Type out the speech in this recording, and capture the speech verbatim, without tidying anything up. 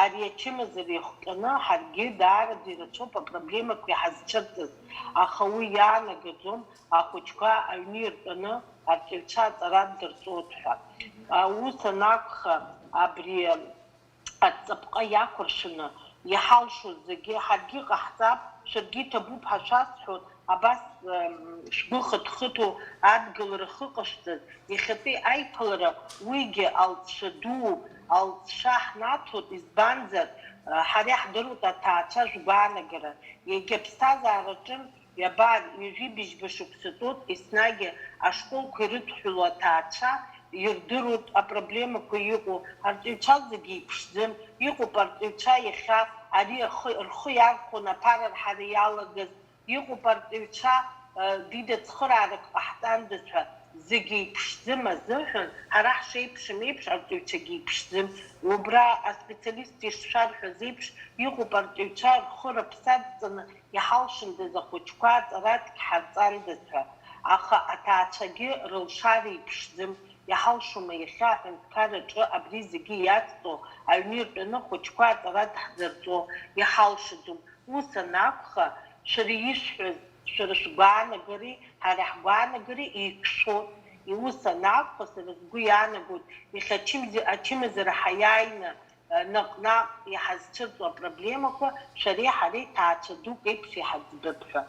Ари ачымазара иахҟьаны ҳаргьы даараӡа ирацәоуп апроблемақәа иҳазцәырҵыз, аха уи иаанагаӡом ахәыҷқәа аҩны иртәаны арҵаҩцәа аҵара ддырҵоит ҳәа. Ус анакәха, абри аҵапҟа иакәыршаны иҳалшоз зегьы ҳаргьы ҟаҳҵап, шәаргьы иҭабуп ҳәа шәасҳәоит, абас шәгәы хыҭхыҭуа адгылара хыҟашәҵаз, иахьатәи аиԥылара уигьы алҵшәа дууп, алҵшәа ҳнаҭоит, избанзар, ҳара иаҳдыруеит аҭаацәа шәгәаанагара, иагьа аԥсҭазаараҿы Иабар, ҩажәи быжьба шықәсатәуп, еснагь ашколқәа ирыдҳәалоу аҭаацәа ирдыруеит апроблемақәа иҟоу, арҵаҩцәа зегьы еиԥшӡам, иҟоуп арҵаҩцәа иахьа ари рхы, рхы иархәон аԥара рҳара иалагаз, иҟоуп арҵаҩцәа, э, дида цхыраарак ҟаҳҵандаз ҳәа, зегьы еиԥшӡам азыҳәан, ҳара ҳшеиԥшым еиԥш арҵаҩцәагьы еиԥшӡам. Убра аспециалист ишшәарҳәаз еиԥш, иҟоуп арҵаҩцәа рхы рыԥсы адҵаны, иҳалшандаз ахәыҷқәа аҵара дҳарҵандаз ҳәа, аха аҭаацәагьы рылшара иԥшӡам, иҳалшома иахьа аҳәынҭқарраҿы абри зегьы иацҵо, аҩны иртәаны ахәыҷқәа аҵара даҳзырҵо, иҳалшаӡом. Ус анакәха, шәара ишәҳәаз, шәара шәгәаанагареи ҳара ҳгәаанагареи еиқәшәоит. Ус анакәха, сара сгәы иаанагоит, иахьа ачымзи-, ачымазара ҳаиааины, наҟ-наҟ иҳазцәырҵуа апроблемақәа шәареи ҳареи ҭаацәа дук еиԥш иҳаӡбып ҳәа.